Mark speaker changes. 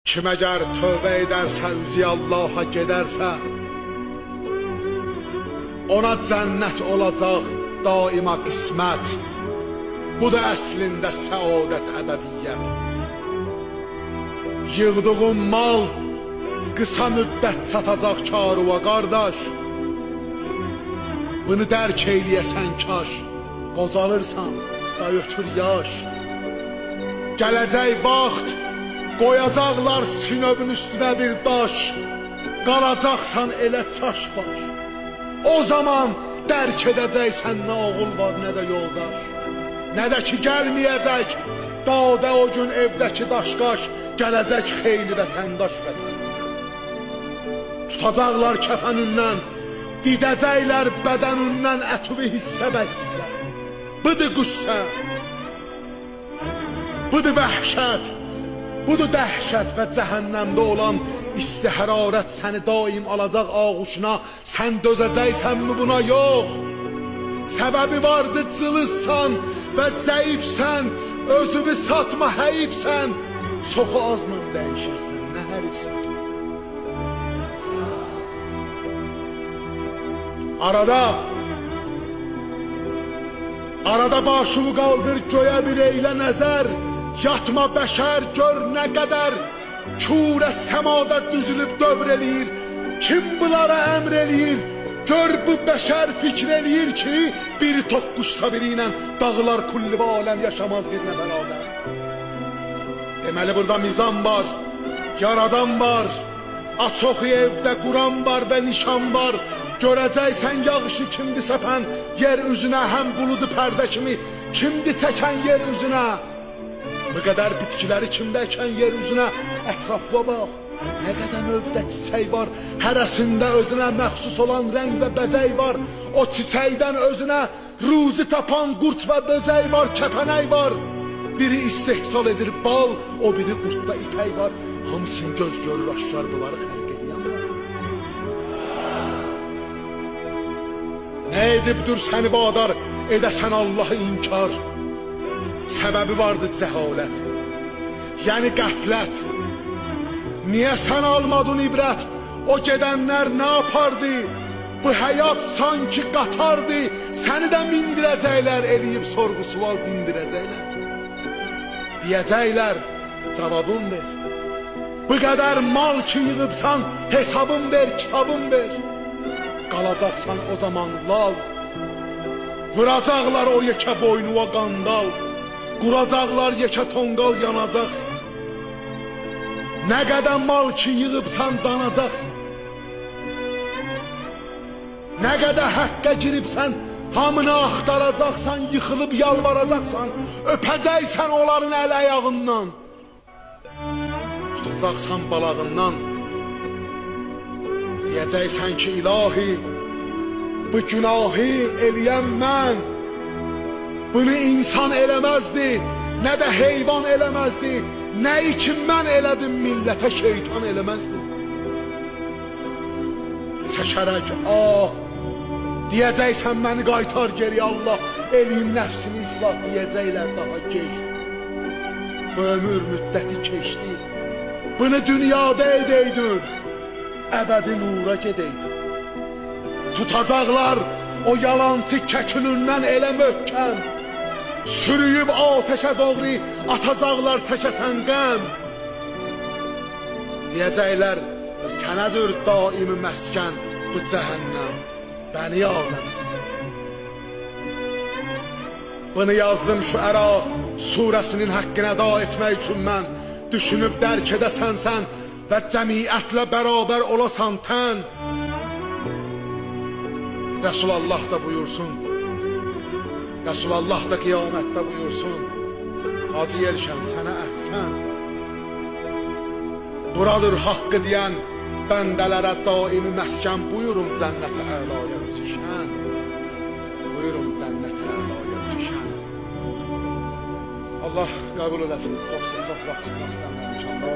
Speaker 1: Kim əgər tövbə edərsə, üzü Allaha gedərsə, ona cənnət olacaq daima qismət. Bu da əslində səadət, əbədiyyət. Yığdığın mal qısa müddət çatacaq karuva, qardaş. Bunu dərk eyləyəsən kaş, qocalırsan, da ötür yaş. Gələcək vaxt, qoyacaqlar sinövün üstünə bir daş, qalacaqsan elə çaş-baş. O zaman dərk edəcəksən nə oğul var, nə də yoldaş. Nə də ki gəlməyəcək, dadə o gün evdəki daşqaş, gələcək xeyli vətəndaş vətənindən. Tutacaqlar kəfənindən, didəcəklər bədənindən ətuvi hissə bə hissə. Budur qüssə, budur vəhşət, budur dəhşət və cəhənnəmdə olan isti hərarət səni daim alacaq ağuşuna. Sən dözəcəksənmi buna? Yox. Səbəbi vardı, cılızsan və zəifsən, özünü satma, həyifsən. Çoxu azla dəyişirsən, nə hərifsən. Arada başını qaldır, göyə bir eylə nəzər. Yatma bəşər, gör nə qədər kürə səmada düzülüb dövr eləyir. Kim bunlara əmr eləyir? Gör bu bəşər fikr eləyir ki, biri toqquşsa biri ilə dağlar kulli və aləm yaşamaz bir nəfər adəm. Deməli burada mizan var, yaradan var, açoxu evdə Quran var və nişan var. Görəcəksən yağışı kimdi səpən yer üzünə, həm buludu pərdə kimi kimdi çəkən yer üzünə. Bu qədər bitkiləri kimdə əkən yer üzünə, ətrafına bax, nə qədər növdə çiçək var, hərəsində özünə məxsus olan rəng və bəzək var. O çiçəkdən özünə ruzi tapan qurt və böcək var, kəpənək var. Biri istehsal edir bal, o biri qurtda ipək var. Hamısını göz görür, aşkar bunları xəlq eləyən var. Nə edibdir səni vadar, edəsən Allahı inkar? Səbəbi vardı cəhalət, yəni qəflət. Niyə sən almadın ibrət? O gedənlər nə yapardı? Bu həyat sanki qatardı. Səni də mindirəcəklər, eləyib sorğu sual dindirəcəklər. Deyəcəklər, cavabın ver. Bu qədər mal ki yığıbsan, hesabın ver, kitabın ver. Qalacaqsan o zaman lal. Vuracaqlar o yekə boynuva qandal. Quracaqlar yekə tonqal, yanacaqsan. Nə qədər mal ki yığıbsan, danacaqsan. Nə qədər həqqə giribsən, hamını axtaracaqsan, yıxılıb yalvaracaqsan, öpəcəksən onların əl ayağından, tutacaqsan balağından. Deyəcəksən ki, ilahi, bu günahı eləyən mən. Bunu insan eləməzdi, nə də heyvan eləməzdi. Nəyi ki mən elədim, millətə şeytan eləməzdi. Çəkərək, ah, deyəcəksən məni qaytar geri Allah, eləyim nəfsimi islah, deyəcəklər daha gecdir. Bu ömür müddəti keçdi. Bunu dünyada edəydin, əbədi nura gedəydin. Tutacaqlar o yalancı kəkülündən elə möhkəm, sürüyüb ateşə doğru atacaqlar çəkəsən qəm. Deyəcəklər, sənədir daimi məskən bu cəhənnəm, bəni Adəm. Bunu yazdım şu Əra surəsinin həqqini əda etmək üçün mən. Düşünüb dərk edəsən sən və cəmiyyətlə bərabər olasan tən. Rəsulallah da buyursun, Rəsulallah da qiyamətdə buyursun, Hacı Yelşən sənə əhsən. Buradır haqqı deyən bəndələrə daimi məskən, buyurun cənnətə əlaya üzüşən. Buyurun cənnətə əlaya üzüşən. Allah qəbul eləsin. Çox vaxt tutmaq istəmirəm inşallah.